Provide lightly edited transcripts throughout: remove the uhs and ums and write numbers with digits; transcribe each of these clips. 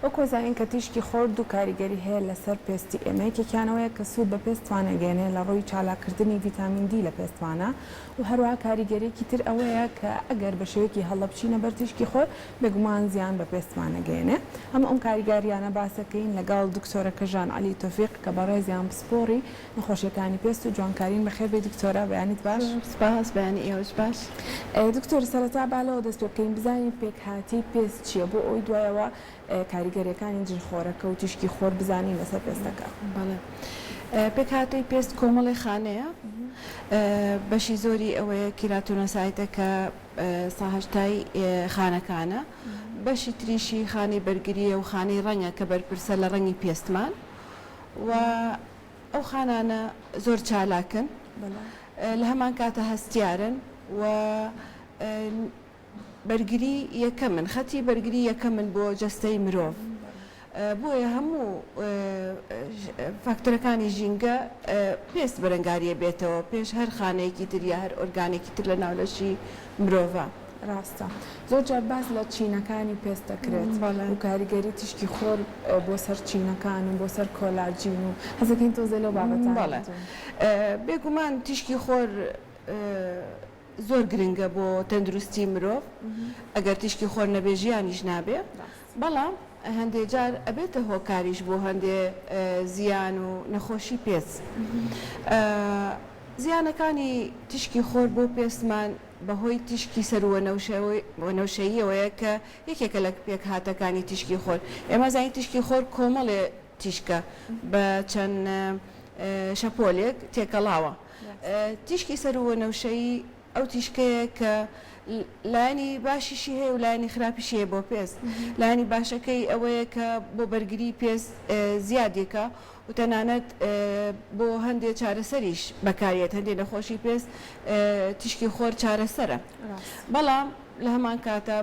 وەک ئەزانین کە تیشکی خۆر دوو کاریگەری هەیە لەسەر پێستی ئێمە، یەکێکیان ئەوەیە کە سوود بە پێستمان ئەگەیەنێ لە ڕووی چالاککردنی ڤیتامین دی لە پێستمانا و هەروەها کاریگەریەکی تر ئەوەیە کە ئەگەر بە شێوەیەکی هەڵە بچینە بەر تیشکی خۆر بێگومان زیان بە پێستمان ئەگەیەنێ. هەموو ئەم کاریگاریانە باس ئەکەین لەگەڵ دکتۆرە کەژان عەلی تۆفیق کە بەڕێزیان پسپۆڕی نەخۆشیەکانی پێست و جوانکارین بەخێر بێی دکتۆرە بەیانیت باش. زۆر سپاس بەیانی ئێوەش باش. دکتۆر سەرەتا با لەوە دەست پێ بکەین بزانین پێکهاتەی پێست چیە بۆ ئەوەی دوایەوە کاریگەریەکانی جلخۆرەکە و تیشکی خۆر بزانین لەسەر پێستەکە. بەڵێ پێکهاتەی پێست کۆمەڵێ خانەیە بەشی زۆری ئەوەیە keratinocyte ە کە سا هەشتای خانەکانە بەشی تریشی خانەی بەرگریە و خانەی ڕەنگە کە بەرپرسە لە ڕەنگی پێستمان و ئەو خانانە زۆر چالاکن لە هەمان کاتە هەستیارن و بەرگری یەکەمن خەتی بەرگری یەکەمن بۆ جەستەی مرۆڤ بۆیە هەموو فاکتەرەکانی ژینگە پێست بەرەنگاریە بێتەوە پێش هەر خانەیەکی تر یا هەر ئۆرگانێکی تر لە ناو لەشی مرۆڤە. ڕاستە زۆر جار باس لە چینەکانی پێست دەکرێت و کاریگەری تیشکی خۆر بۆ سەر چینەکان و بۆ سەر کۆلاجین و حەزەکەین تۆزێ لەو بابەتانە بەڵێ بێگومان تیشکی خۆر زۆر گرنگە بۆ تەندروستی مرۆڤ ئەگەر تیشکی خۆر نەبێ ژیانیش نابێ بەڵام هەندێ جار ئەبێتە هۆکاریش بۆ هەندێ زیان و نەخۆشی پێست زیانەکانی تیشکی خۆر بۆ پێستمان بەهۆی تیشکی سەروو وەنەوشەییەوەیە کە یەکێکە لە پێکهاتەکانی تیشکی خۆر. ئێمە ئەزانین تیشکی خۆر کۆمەڵێ تیشکە بە چەند شەپۆلێک تێکەڵاوە. تیشکی سەروو وەنەوشەیی ئەو تیشکەیە کە لایەنی باشیشی هەیە و لایەنی خراپیشی هەیە بۆ پێست. لایەنی باشەکەی ئەوەیە کە بۆ بەرگری پێست زیادێکە و تەنانەت بۆ هەندێ چارەسەریش بەکاریەت هەندێ نەخۆشی پێست تیشکی خۆر چارەسەرە بەڵام لە هەمان کاتا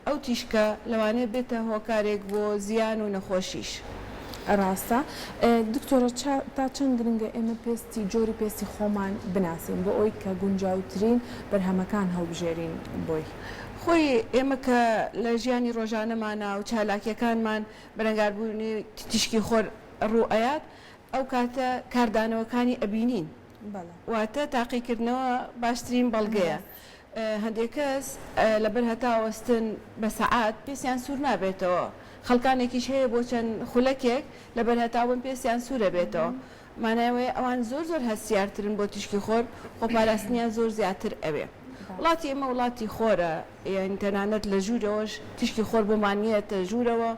ئەو تیشکە لەوانەیە بێتە هۆکارێک بۆ زیان و نەخۆشیش. ڕاستە دکتۆرە تا چەند گرنگە ئێمە پێستی جۆری پێستی خۆمان بناسین بۆ ئەوەی کە گونجاوترین بەرهەمەکان هەڵبژێرین بۆی؟ خۆی ئێمە کە لە ژیانی ڕۆژانەمانا و چالاکیەکانمان بەرەنگاربوونی تیشکی خۆر ڕوو ئەیات ئەو کاتە کاردانەوەکانی ئەبینین واتە تاقیکردنەوە باشترین بەڵگەیە هەندێک کەس لەبەر هەتاوەستن بە سەعات پێستیان سوور نابێتەوە خەڵکانێکیش هەیە بۆ چەند خولەکێک لەبەر هەتاون پێستیان سوورە بێتەوە مانای ئەوەیە ئەوان زۆر زۆر هەستیارترن بۆ تیشکی خۆر خۆپاراستنیان زۆر زیاتر ئەوێ وڵاتی ئێمە وڵاتی خۆرە یانی تەنانەت لە ژوورەوەش تیشکی خۆر بۆمان یەتە ژوورەوە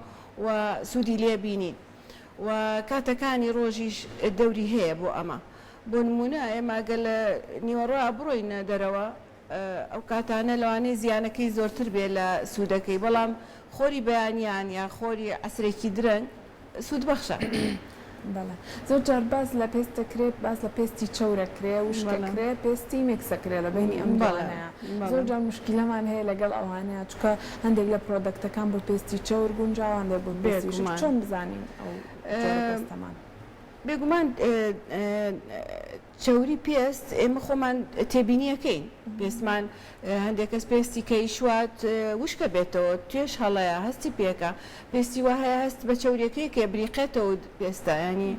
و سوودی لێ بینین و کاتەکانی ڕۆژیش دەوری هەیە بۆ ئەمە بۆ نموونە ئێمە گەر لە نیوەڕۆ بڕۆینە دەرەوە ئەو کاتانە لەوانەیە زیانەکەی زۆرتر بێ لە سوودەکەی بەڵام خۆری بەیانیان یا خۆری عەسرێکی درەنگ سوودبەخشە. بەڵێ زۆر جار باس لە پێست دەکرێت باس لە پێستی چەور ئەکرێ وشک ئەکرێ پێستی mix ئەکرێ لە بەینی ئەم دوانەیە زۆر جار موشکیلەمان هەیە لەگەڵ ئەوانەیە چونکە هەندێک لە product ەکان بۆ پێستی چەور گونجاوە هەندێک بۆ پێستی وشک چۆن بزانین ئەو جۆرە پێستەمان؟ بێگومان چەوری پێست ئێمە خۆمان تێبینیەکەین پێستمان هەندێک کەس پێستی کەی شوات وشکە بێتەوە توێش هەڵەیە هەستی پێکە پێستی وا هەیە هەست بە چەوریەکەی کە بریقێتەوە پێستە ینی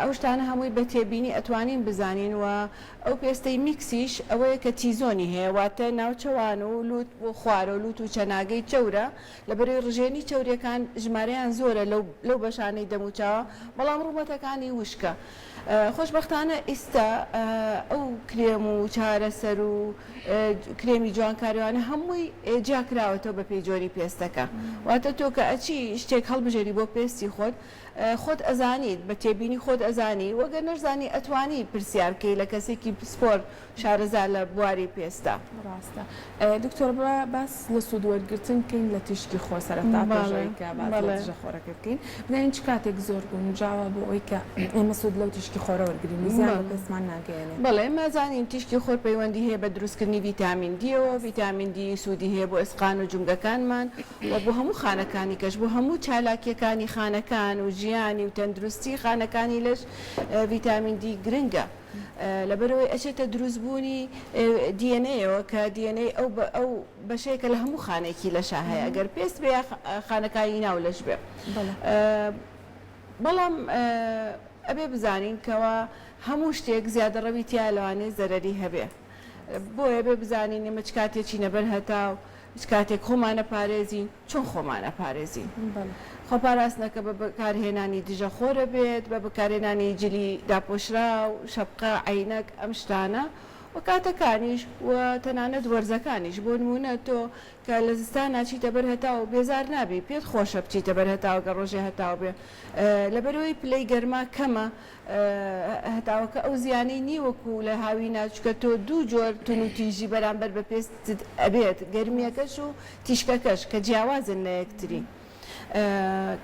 ئەو شتانە هەمووی بە تێبینی ئەتوانین بزانین و ئەو پێستەی mix یش ئەوەیە کە T-zone ی هەیە واتە ناوچەوان و لوت بۆ خوارەوە لوت و چەناگەی چەورە لەبەرەی ڕژێنی چەوریەکان ژمارەیان زۆرە لەو لەو بەشانەی دەموچاوە بەڵام ڕوومەتەکانی وشکە خۆشبەختانە ئیستا ئەو کرێم و چارەسەر و کرێمی جوانکاریوانە هەمووی جیاکراوەتەوە بە پێی جۆری پێستەکە واتە تۆ کە ئەچی شتێک هەڵبژێری بۆ پێستی خۆت خۆت ئەزانیت بە تێبینی خۆت ئەزانی وەگەر نەشزانی ئەتوانی پرسیار بکەی لە کەسێکی پسپۆر شارەزا لە بواری پێستا. ڕاستە دکتۆر با باس لە سوود وەرگرتن بکەین لە تیشکی خۆر سەرەتا پێش ئەوەی کە باس لە دژە خۆرەکە بکەین بزانین چ کاتێک زۆر گونجاوە بۆ ئەوەی کە. ئێمە سوود لەو تیشکی خۆرە وەرگرین و زیان بە پێستمان ناگەیەنێ. بەڵێ ئێمە ئەزانین تیشکی خۆر پەیوەندی هەیە بە دروستکردنی ڤیتامین دیەوە، ڤیتامین دی سوودی هەیە بۆ ئێسقان و جومگەکانمان و بۆ هەموو خانەکانی کەش، بۆ هەموو چالاکییەکانی خانەکان و ژیانی و تەندروستی خانەکانی لەش ڤیتامین دی گرنگە. لەبەرئەوەی ئەچێتە دروستبوونی DNA ەوە کە DNA ئەو ئەو بەشەیە کە لە هەموو خانەیەکی لەشا هەیە گەر پێست بێ یا خانەکانی ناو لەش بێ. بەڵام ئەبێ بزانین کەوا هەموو شتێک زیادەڕەوی تیا لەوانەیە زەرەری هەبێ بۆیە بێ بزانین ئێمە چ کاتێ چینە بەر هەتاو چ کاتێک خۆمان ئەپارێزین چۆن خۆمان ئەپارێزین خۆپاراستنەکە بە بەکارهێنانی دژە خۆرە بێت بە بەکارهێنانی جلی داپۆشراو شەپقە عەینەک ئەم شتانە و کاتەکانیش و تەنانەت وەرزەکانیش بۆ نموونە تۆ کە لە زستانا چیتە بەر هەتاو بێزار نابی پێت خۆشە بچیتە بەر هەتاو گەر ڕۆژێ هەتاو بێ لەبەرئەوەی پلەی گەرما کەمە هەتاوەکە ئەو زیانەی نیە وەکو لە هاوینا چونکە تۆ دوو جۆر تونوتیژی بەرامبەر بە پێستت ئەبێت گەرمیەکەش و تیشکەکەش کە جیاوازن لە یەکتری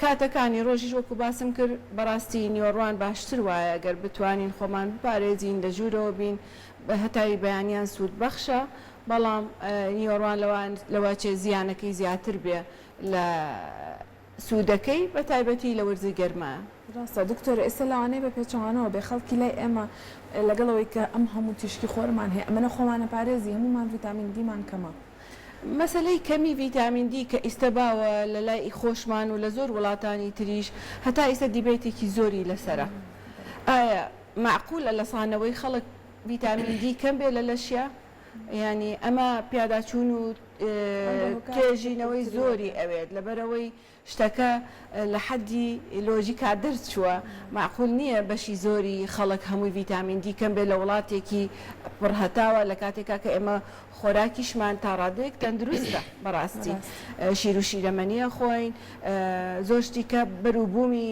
کاتەکانی ڕۆژیش وەکو باسم کرد بەڕاستی نیوەڕوان باشتر وایە گەر بتوانین خۆمان بپارێزین لە ژوورەوە بین هەتاوی بەیانیان سوود بەخشە بەڵام نیوەڕوان لەوەچێ زیانەکەی زیاتر بێ لە سوودەکەی بە تایبەتی لە وەرزی گەرما. ڕاستە دکتۆر ئێستا لەوانەیە بە پێچەوانەوە بێ خەڵکی لای ئێمە لەگەڵ ئەوەی کە ئەم هەموو تیشکی خۆرمان هەیە ئەمەنە خۆمانە پارێزی هەموومان ڤیتامین دیمان کەمە. مەسەلەی کەمی ڤیتامین دی کە ئیستە باوە لە لای خۆشمان و لە زۆر وڵاتانی تریش هەتا ئیستە دیبەیتێکی زۆری لەسەرە ئایا مەعقولە لە سانەوەی خەڵک ڤیتامین دی کەم بێ لە لەشیا یانی ئەمە پیاداچوون و توێژینەوەی زۆری ئەوێت لەبەرئەوەی شتەکە لە حەدی لۆژیکا دەرچووە مەعقول نییە بەشی زۆری خەڵک هەمووی ڤیتامین دی کەم بێت لە وڵاتێکی پڕ هەتاوە لە کاتێکا کە ئێمە خۆراکیشمان تا ڕادەیەک تەندروستە بەڕاستی شیر و شیرەمەنی ئەخۆین زۆر شتی کە بەروبوومی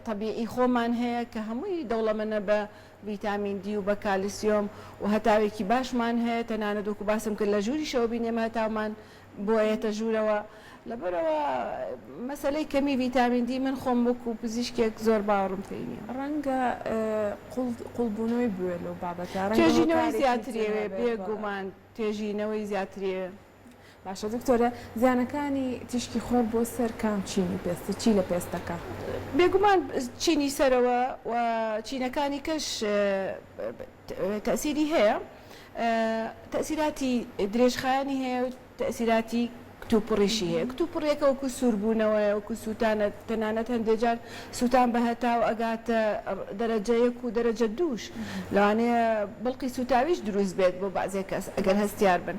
تەبیعی خۆمان هەیە کە هەمووی دەوڵەمەنە بە ڤیتامین دی و بە کالسیۆم و هەتاوێکی باشمان هەیە تەنانەت وەکو باسم کرد لە ژووریشەوە بین ئێمە هەتاومان بۆ ئەیەتە ژوورەوە لەبەرئەوە مەسەلەی کەمی ڤیتامین دی من خۆم وەکو پزیشکێک زۆر باوەڕم پێی نییە. ڕەنگە قوڵبوونەوەی بوێ لەو بابەتە ڕەنگە توێژینەوەی هۆکارێکی زیاتری تر ئەوێ هەبێت بێ بەڵێ. گومان توێژینەوەی زیاتری ئەوێ. باشە دکتۆرە زیانەکانی تیشکی خۆر بۆ سەر کام چینی پێستە چی لە پێست دەکا؟ بێگومان چینی سەرەوە و چینەکانی کەش تەئسیری هەیە تەئسیراتی درێژخایەنی هەیە و تەئسیراتی کتوپڕیشی هەیە کتوپڕیەکە وەکو سووربوونەوەیە وەکو سووتانە تەنانەت هەندێ جار سووتان بە هەتاو ئەگاتە دەرەجە یەک و دەرەجە دووش لەوانەیە بڵقی سووتاویش دروست بێت بۆ بەعزێ کەس ئەگەر هەستیار بن.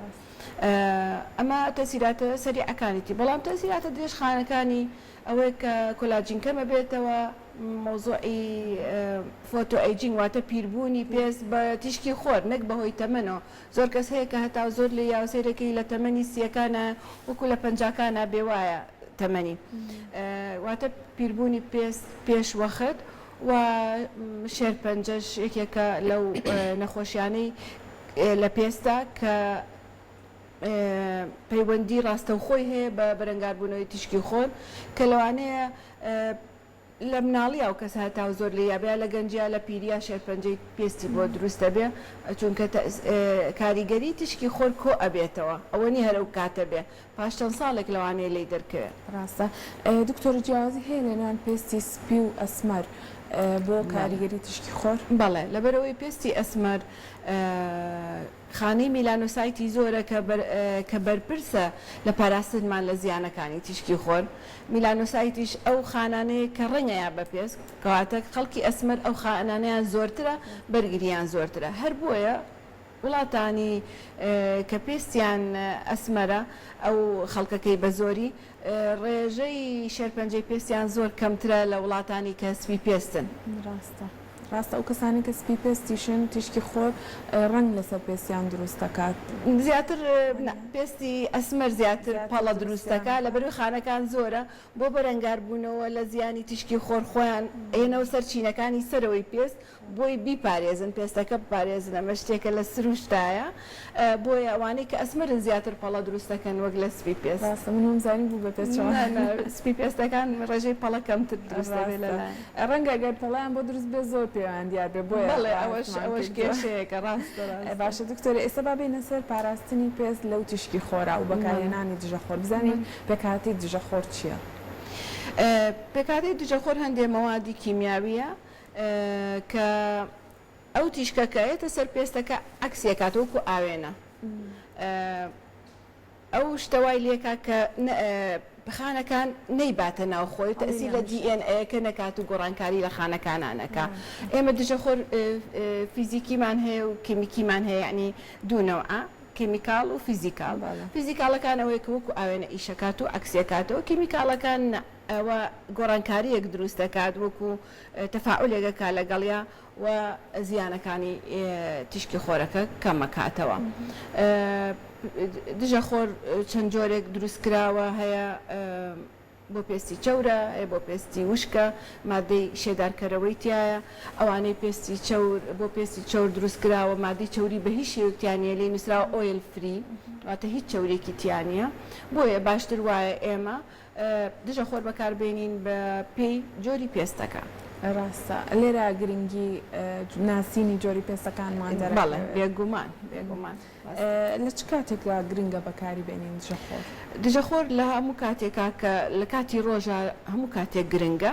ئەمە تەئسیراتە سەریعەکانیتی، بەڵام تەئسیراتە درێژخایەنەکانی ئەوەیە کە کۆلاجین کەم ئەبێتەوە، مەوزوعی photo aging واتە پیربوونی پێست بە تیشکی خۆر نەک بەهۆی تەمەنەوە، زۆر کەس هەیە کە هەتاو زۆر لێی یاوە سەیرەکەی لە تەمەنی سییەکانا وەکو لە پەنجاکانا بێ وایە تەمەنی واتە پیربوونی پێست پێش وەخت و شێرپەنجەش یەکێکە لەو نەخۆشیانەی لە پێستدا کە پەیوەندی ڕاستەوخۆی هەیە بە بەرەنگاربوونەوەی تیشکی خۆر کە لەوانەیە لە مناڵیا ئەو کەسە هەتاو زۆر لێی یابێ یا لە گەنجیا لە پیریا شێرپەنجەی پێستی بۆ دروست ئەبێ چونکە کاریگەری تیشکی خۆر کۆ ئەبێتەوە ئەوە نیە هەر ئەو کاتە بێ پاش چەند ساڵێک لەوانەیە لێی دەرکەوێ. ڕاستە دکتۆر جیاوازی هەیە لە نێوان پێستی سپی و ئەسمەر بۆ کاریگەری تیشکی خۆر؟ بەڵێ لەبەرئەوەی پێستی ئەسمەر خانەی میلانۆسایتی زۆرە کە بەرپرسە لە پاراستنمان لە زیانەکانی تیشکی خۆر، میلانۆسایتیش ئەو خانانەیە کە ڕەنگەیان بە پێست، کەواتە خەڵکی ئەسمەر ئەو خانانەیان زۆرترە بەرگرییان زۆرترە، هەر بۆیە وڵاتانی کە پێستیان ئەسمەرە ئەو خەڵکەکەی بە زۆری ڕێژەی شێرپەنجەی پێستیان زۆر کەمترە لە وڵاتانی کە سپی پێستن. ڕاستە. ڕاستە ئەو کەسانەی کە سپی پێستیشن تیشکی خۆر ڕەنگ لەسەر پێستیان دروست دەکات. زیاتر نا پێستی ئەسمەر زیاتر پەڵە دروست دەکات لەبەروی خانەکان زۆرە بۆ بەرەنگاربوونەوە لە زیانی تیشکی خۆر خۆیان ئەیەنەوە سەر چینەکانی سەرەوەی پێست بۆی بیپارێزن پێستەکە بپارێزن ئەمە شتێکە لە سروشتایە بۆیە ئەوانەی کە ئەسمەرن زیاتر پەڵە دروست دەکەن وەک لە سپی پێست. ڕاستە من وامزانی بوو بە پێچەوانە. نا نا سپی پێستەکان ڕێژەی پەڵە کەمتر دروست دەبێت لە لایان. ڕەنگە گەر پەڵەیان بۆ دروست بێت زۆر پێیان دیار بێت بۆیە بەڵێ ئەوەش باسمان ئەوەش کردووە. کێشەیەکە ڕاستە ڕاستە. باشە دکتۆرە ئێستا با بێینە سەر پاراستنی پێست لەو تیشکی خۆرە و بەڵێ. بەکارهێنانی دژەخۆر بزانین پێکهاتەی دژەخۆر چییە؟ پێکهاتەی دژەخۆر هەندێ مەوادی کیمیاوییە کە ئەو تیشکە کە ئەیەتە سەر پێستەکە عەکسی ئەکاتەوە وەکو ئاوێنە ئەو شتە وای لێکا کە خانەکان نەیباتە ناو خۆی و تەئسیر لە دی ئێن ئەیەکە نەکات و گۆڕانکاری لە خانەکانا نەکا. ئێمە دژەخۆر فیزیکیمان هەیە و کیمیکیمان هەیە یەعنی دوو نەوعە chemical و physical. physical ەکان ئەوەیە کە وەکو ئاوێنە ئیشەکات و عەکسی ئەکاتەوە کیمیکاڵەکان نا ئەوە گۆڕانکارییەک دروست دەکات وەکو تەفاعولێک ئەکا لەگەڵیا و زیانەکانی تیشکی خۆرەکە کەمەکاتەوە. دژە خۆر چەند جۆرێک دروست کراوە هەیە بۆ پێستی چەورە هەیە بۆ پێستی وشکە مادەی شێدارکەرەوەی تیایە ئەوانەی پێستی چەور بۆ پێستی چەور دروست کراوە مادەی چەوری بە هیچ شێوەیەک تیا نییە لێی نووسراوە oil free واتە هیچ چەوریەکی تیا نییە بۆیە باشتر وایە ئێمە دژە خۆر بەکار بێنین بە پێی جۆری پێستەکە. ڕاستە لێرە گرنگی ناسینی جۆری پێستەکانمان دەرەکەوێت. بەڵێ بێگومان بێگومان ڕاستە. لە چ کاتێکدا گرنگە بەکاری بێنین دژە خۆر؟ دژە خۆر لە هەموو کاتێکا کە لە کاتی ڕۆژا هەموو کاتێک گرنگە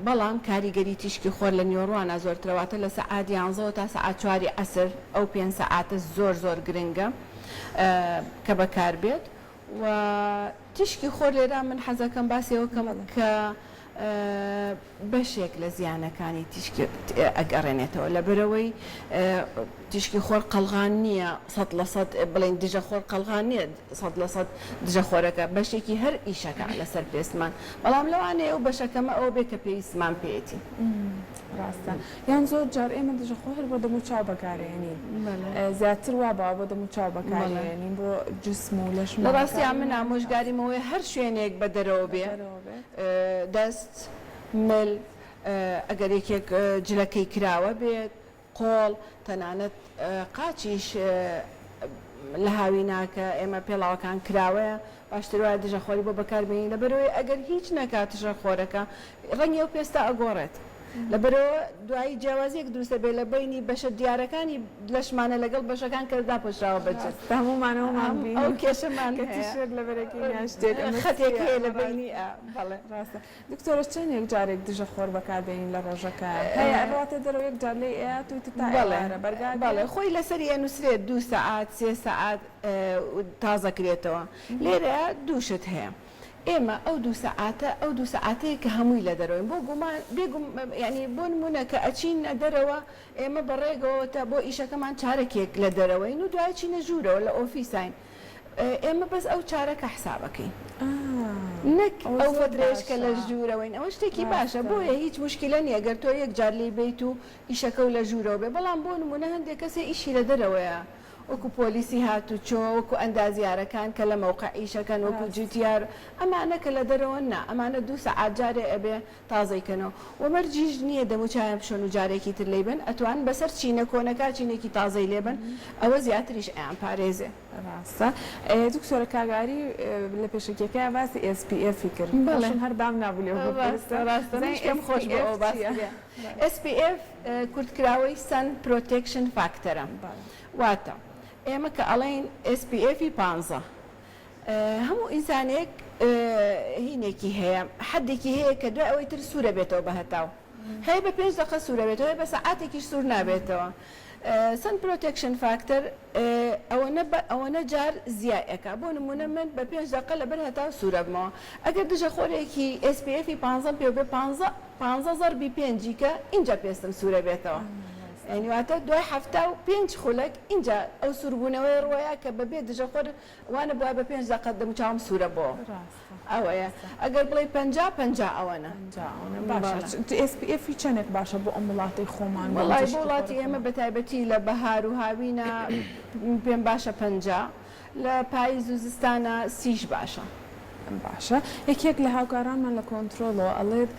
بەڵام کاریگەری تیشکی خۆر لە نیوەڕوانا زۆرترە واتە لە سەعات یانزەوە تا سەعات چواری عەسر ئەو پێنج سەعاتە زۆر زۆر گرنگە کە بەکار بێت و تیشکی خۆر لێرە من حەزەکەم باسی ئەوە کەم کە بەشێک لە زیانەکانی تیشکی ئەگەڕێنێتەوە لەبەرئەوەی تیشکی خۆر قەڵغان نییە 100% بڵێین دژە خۆر قەڵغان نییە 100% دژە خۆرەکە بەشێکی هەر ئیشەکە لەسەر پێستمان بەڵام لەوانەیە ئەو بەشە کەمە ئەوە بێ کە پێویستمان پێیەتی. ڕاستە یان زۆر جار ئێمە دژە خۆر بۆ دەم و چاو بەکارێنین زیاتر وا باوە بۆ دەم و چاو بەکارێنین بۆ جسم و لەشمان لە ڕاستیا من ئامۆژگاریم ئەوەیە هەر شوێنێک بە دەرەوە بێ دەست مل ئەگەر یەکێک جلەکەی کراوە بێت قۆڵ تەنانەت قاچیش لە هاوینا کە ئێمە پێڵاوەکان کراوەیە باشتر وایە دژە خۆری بۆ بەکار بێنی لەبەرئەوەی ئەگەر هیچ نەکات دژە خۆرەکە ڕەنگی ئەو پێستە ئەگۆڕێت لەبەرئەوە دوایی جیاوازیەک دروست ئەبێت لە بەینی بەشە دیارەکانی لەشمانە لەگەڵ بەشەکان کە داپۆشراوە بە جل ڕاستە هەموومان ئەومان بینی ئەو کێشەمان کە هەیە تیشێرت لەبەرەکەین یان شتێک ئەمە خەتێک چییە هەیە لە ڕاستە بەینی ئا بەڵێ. ڕاستە دکتۆرە چەند یەک جارێک دژە خۆر بەکار بێنین لە ڕۆژەکە هەیە ئەڕواتە دەرەوە یەک جار لێی ئەیات و ئیتر تا بەڵێ ئێوارە بەرگا بەڵێ گرێت؟ خۆی لەسەری ئەنوسرێت دوو سەعات سێ سەعات تازە کرێتەوە لێرە دوو شت هەیە ئێمە ئەو دوو سەعاتە ئەو دوو سەعاتەیە کە هەمووی لە دەرەوەین بۆ گومان بێ گوم یانی بۆ نموونە کە ئەچینە دەرەوە ئێمە بە ڕێگەوە تا بۆ ئیشەکەمان چارەکێک لە دەرەوەین و دوای چینە ژوورەوە لە ئۆفیساین ئێمە بەس ئەو چارەکە حسابەکەین نەک ئەوە ئەو زۆر فەترەیەش کە لە باشە ژوورەوەین ئەوە شتێکی باشە ڕاستە. بۆیە هیچ موشکیلە نییە گەر تۆ یەک جار لێی بێیت و ئیشەکەو لە ژوورەوە بێ بەڵام بۆ نموونە هەندێک کەسێ ئیشی لە دەرەوەیە وەکو پۆلیسی هاتوچۆ، وەکو ئەندازیارەکان کە لە مەوقع ئیشەکەن، وەکو ڕاست. جوتیار، ئەمانە کە لە دەرەوەن نا، ئەمانە دوو سەعات جارێ ئەبێ تازەی کەنەوە. وە مەرجیش نییە دەموچاویان بشۆن و جارێکی تر لێی بەن، ئەتوانن بەسەر چینە کۆنەکا چینێکی تازەی لێ بەن، ئەوە زیاتریش ئەیانپارێزێ. ڕاستە دکتۆرە کاک ئاری لە پێشەکیەکەیا باسی SPF ی کرد بەڵێ. خۆشم هەر دام نابوو لێو ڕاستە بپرسم ڕاستە بزانین منیش پێم ئێس خۆش پی بوو ئێف ئەوە باس چییە؟ کرێ. SPF کورتکراوەی Sun Protection Factor ە واتە ئێمە کە ئەڵێین SPF ی پانزە هەموو ئینسانێک هینێکی هەیە حەدێکی هەیە کە دوای ئەوەی تر سوورە بێتەوە بە هەتاو هەیە بە پێنج دەقە سوورە بێتەوە هەیە بە سەعاتێکیش سوور نابێتەوە Sun Protection Factor ئەوەنە بە ئەوەنە جار زیای ئەکا بۆ نموونە من بە پێنج دەقە لەبەر هەتاو سوورەبمەوە ئەگەر دژە خۆرێکی SPF ی پانزەم پێ بێ پانزە پانزە زەربی پێنجی کە ئینجا پێستم سوورە بێتەوە. یانی واتە دوای 75 خولەک ئینجا ئەو سووربوونەوەی ڕووەیە کە بەبێ دژەخۆر وانە بوایە بە پێنج دەقە دەموچاوم سوورە بۆ ئەوەیە ئەگەر بڵێی 50 50 ئەوەنە. 50 ئەوەنە باشە SPF ی چەنێک باشە بۆ ئەم وڵاتەی خۆمان بۆ ئەم وەڵای بۆ تیشکی وڵاتی خۆرە ئێمە خۆمان؟ بە تایبەتی لە بەهار و هاوینە پێم باشە 50 لە پایز و زستانا سیش باشە. باشە یەکێک لە هاوکارانمان لە کۆنترۆڵەوە ئەڵێت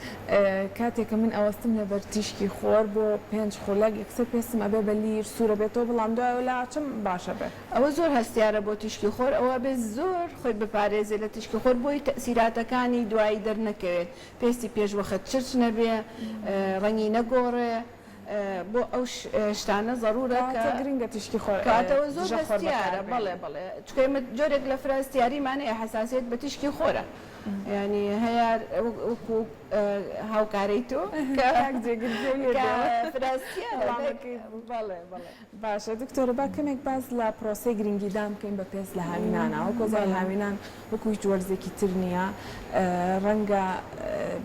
کاتێک کە من ئەوەستم لەبەر تیشکی خۆر بۆ پێنج خولەک یەکسەر پێستم ئەبێ بە لیر سوورە بێتەوە بەڵام دوایەوە لاچم باشە بێ. ئەوە زۆر هەستیارە بۆ تیشکی خۆر ئەوە ئەبێ زۆر خۆی بپارێزێ لە تیشکی خۆر بۆی تەئسیراتەکانی دوایی دەرنەکەوێت پێستی پێش وەخت چرچ نەبێ ڕەنگی نەگۆڕێ بۆ ئەو شتانە زەرورە کە کەواتە گرنگە تیشکی خۆر کەواتە ئەوە زۆر دژە خۆر هەستیارە بەکار بەڵێ بێنین. بەڵێ چونکە ئێمە جۆرێک لە فرە هەستیاریمان هەیە حەساسیەت بە تیشکی خۆرە یانی هەیە وەکو هاوکارەی تۆ کە کاک جێگر گوێی لێ کە بێ فرە هەستیارە وەڵامەکەی بوو. بەڵێ بەڵێ. باشە دکتۆرە با کەمێک باس لە پرۆسەی گرنگیدان بکەین بە پێست لە هاوینانا وەکو ئەزانین بەڵێ. هاوینان وەکو هیچ وەرزێکی تر نییە ڕەنگە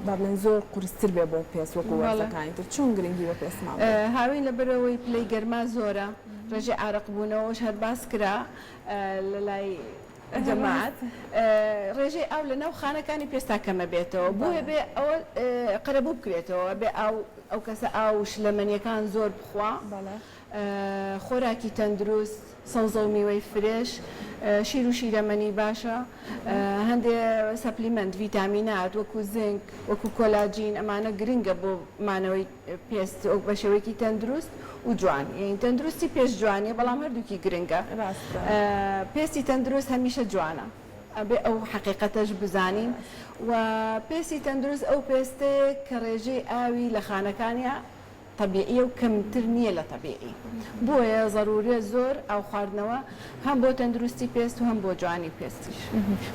با بڵێن زۆر قورستر بێ بۆ پێست وەکو بەڵێ. وەرزەکانی تر چۆن گرنگی بە پێستمان بدەین؟ هاوین لەبەرئەوەی پلەی گەرما زۆرە ڕێژەی ئارەق بوونەوەش هەر باس کرا لەلای جەماعەت ڕێژەی ئاو لەناو خانەکانی پێستا کەمەبێتەوە بۆیە بێ ئەوە قەرەبوو بکرێتەوە بێ ئاو ئەو کەسە ئاو و شلەمەنیەکان زۆر بخوا خۆراکی تەندروست سەوزە و میوەی fresh شیر و شیرەمەنی باشە هەندێ supplement ڤیتامینات وەکو زنک وەکو کۆلاجین ئەمانە گرنگە بۆ مانەوەی پێست بە شێوەیەکی تەندروست و جوان یانی تەندروستی پێش جوانیە بەڵام هەردووکی گرنگە پێستی تەندروست هەمیشە جوانە ئەبێ ئەو حەقیقەتەش بزانین و پێستی تەندروست ئەو پێستەیە کە ڕێژەی ئاوی لە خانەکانیا تەبیعیە و کەمتر نیە لە تەبیعی بۆیە زەروریە زۆر ئاو خواردنەوە هەم بۆ تەندروستی پێست و هەم بۆ جوانی پێستیش.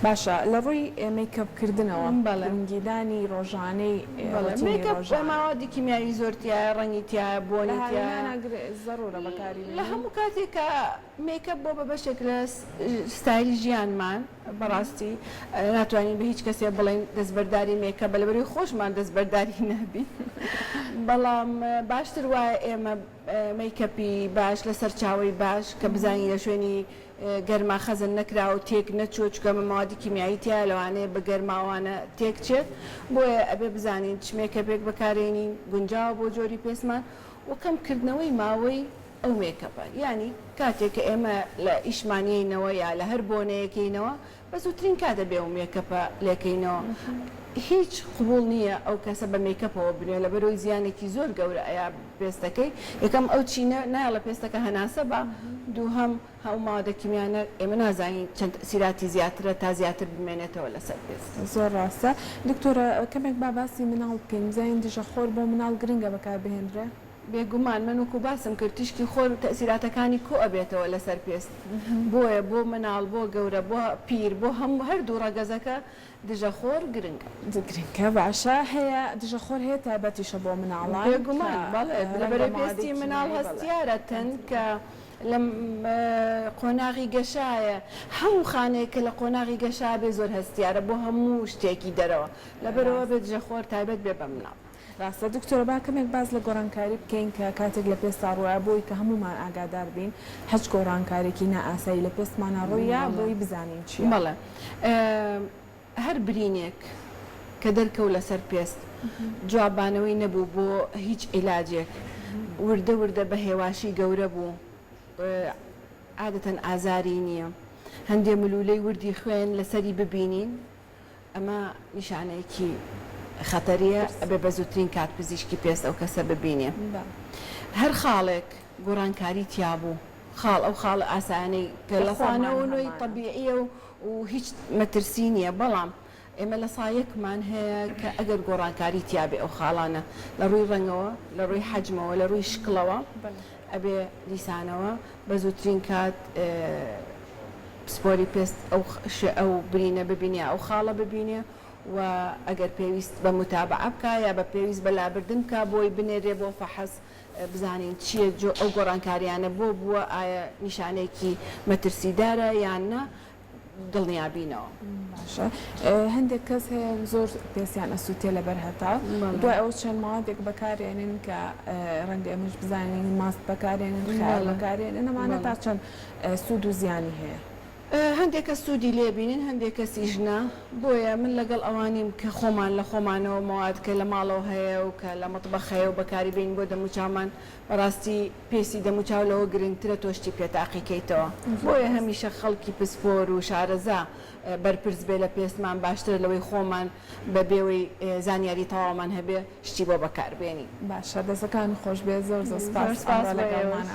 باشە لە ڕووی مەیکەپ کردنەوە بەڵێ. گرنگیدانی ڕۆژانەی بەڵێ ڕۆتینی مەیکەپ ڕۆژانە. ماوادی کیمیاوی زۆر تیایە ڕەنگی تیایە لە بۆنی تیایە. هاوینانا زەرورە بەکاری لە بێنین؟ هەموو کاتێکا مەیکەپ بۆ بە بەشێک لە ستایلی ژیانمان بەڕاستی ناتوانین بە هیچ کەسێ بڵێین دەستبەرداری مەیکەپە لەبەرئەوەی خۆشمان دەستبەرداری نابین بەڵام باشتر وایە ئێمە مەیکەپی باش لە سەرچاوەی باش کە بزانین لە شوێنی گەرما خەزن نەکراوە و تێک نەچووە چونکە ئەمە مەوادی کیمیایی تیایە لەوانەیە بە گەرماوانە تێک چێت بۆیە ئەبێ بزانین چ مێکەپێک بەکارێنین گونجاوە بۆ جۆری پێستمان و کەم کردنەوەی ماوەی ئەو مێکەپە یانی کاتێک کە ئێمە لە ئیشمان یەینەوە یا لە هەر بۆنەیەک یەینەوە بە زووترین کات ئەبێ ئەو مێکەپە لێکەینەوە هیچ قبوڵ نییە ئەو کەسە بە مێکەپەوە بنوێ لەبەرئەوەی زیانێکی زۆر گەورە ئەیا پێستەکەی یەکەم ئەو چینە نایەڵێ پێستەکە هەناسە با دووهەم ئەو مادە کیمیانە ئێمە نازانین چەند تەئسیراتی زیاترە تا زیاتر بمێنێتەوە لەسەر پێست. زۆر ڕاستە دکتۆرە کەمێک با باسی مناڵ بکەین بزانین دژە خۆر بۆ مناڵ گرنگە بەکار بهێندرێ؟ بێگومان من وەکو باسم کرد تیشکی خۆر و تەئسیراتەکانی کۆ ئەبێتەوە لەسەر پێست بۆیە بۆ مناڵ بۆ گەورە بۆ پیر بۆ هەموو هەردوو ڕەگەزەکە دژە خۆر گرنگە. گرنگە باشە هەیە دژە خۆر هەیە تایبەتیشە بۆ مناڵان بێگومان کە بەڵێ ڕەنگە لەبەرئەوەی مادەی پێستی مناڵ کیمیایی بەڵێ هەستیارە تەنکە لە قۆناغی گەشایە هەموو خانەیەک کە لە قۆناغی گەشا بێ زۆر هەستیارە بۆ هەموو شتێکی دەرەوە لەبەرئەوە ڕاستە. بێ دژە خۆر تایبەت بێ بە مناڵ. ڕاستە دکتۆرە با کەمێک باس لە گۆڕانکاری بکەین کە کاتێک لە پێستا ڕوویا بۆی کە هەموومان ئاگادار بین هەچ گۆڕانکارێکی نائاسایی لە پێستمانا ڕوویا بەڵێ بۆی بزانین چیە. بەڵێ هەر برینێک کە دەرکەوت لەسەر پێست جوابانەوەی نەبوو بۆ هیچ عیلاجێک وردە وردە بە هێواشی گەورە بوو عادەتەن ئازاری نییە هەندێ ملوولەی وردی خوێن لەسەری ببینین ئەمە نیشانەیەکی خەتەریە ئەبێ بە زووترین کات پزیشکی پێست ئەو کەسە ببینێ. هەر خاڵێک گۆڕانکاری تیابوو خاڵ ئەو خاڵە ئاسایانەی کە کە لە خۆمان 99 هەمانە. تەبیعیە و هیچ مەترسی نییە بەڵام ئێمە لە سا یەکمان هەیە کە ئەگەر گۆڕانکاری تیابێ ئەو خاڵانە لە ڕووی ڕەنگەوە لە ڕووی حەجمەوە لە ڕووی شکڵەوە ئەبێ دیسانەوە بە زووترین کات پسپۆری پێست ئەو ئەو برینە ببینێ یا ئەو خاڵە ببینێ و ئەگەر پێویست بە موتابەعە بکا یا بە پێویست بە لابردن بکا بۆی بنێرێ بۆ فەحس بزانین چییە جۆ ئەو گۆڕانکاریانە بۆ بووە ئایا نیشانەیەکی مەترسیدارە یان نا. دڵنیا بینەوە. باشە هەندێک کەس هەیە زۆر پێستیان ئەسووتێ لەبەر هەتاو دوای ئەوە چەند مادێک بەکارێنن کە ڕەنگە ئێمەش بزانین ماست بەکارێنن خەیار بەکارێنن ئەمانە تا چەند سوود و زیانی هەیە؟ هەندێک کەس سوودی لێ بینن هەندێک کەسیش نا، بۆیە من لەگەڵ ئەوانیم کە خۆمان لە خۆمانەوە مەواد کە لە ماڵەوە هەیە و کە لە مەتبەخ هەیە و بەکاری بێنین بۆ دەموچاومان بەڕاستی پێستی دەموچاو لەوە گرنگترە تۆ شتی پێ تاقی کەیتەوە بۆیە هەمیشە خەڵکی پسپۆر و شارەزا بەرپرس بێ لە پێستمان باشترە لەوەی خۆمان بە بێوەی زانیاری تەواومان هەبێ شتی بۆ بەکار بێنین. باشە دەستەکانت خۆش بێت زۆر زۆر سوپاس ئەمڕۆ لەگەڵمانا.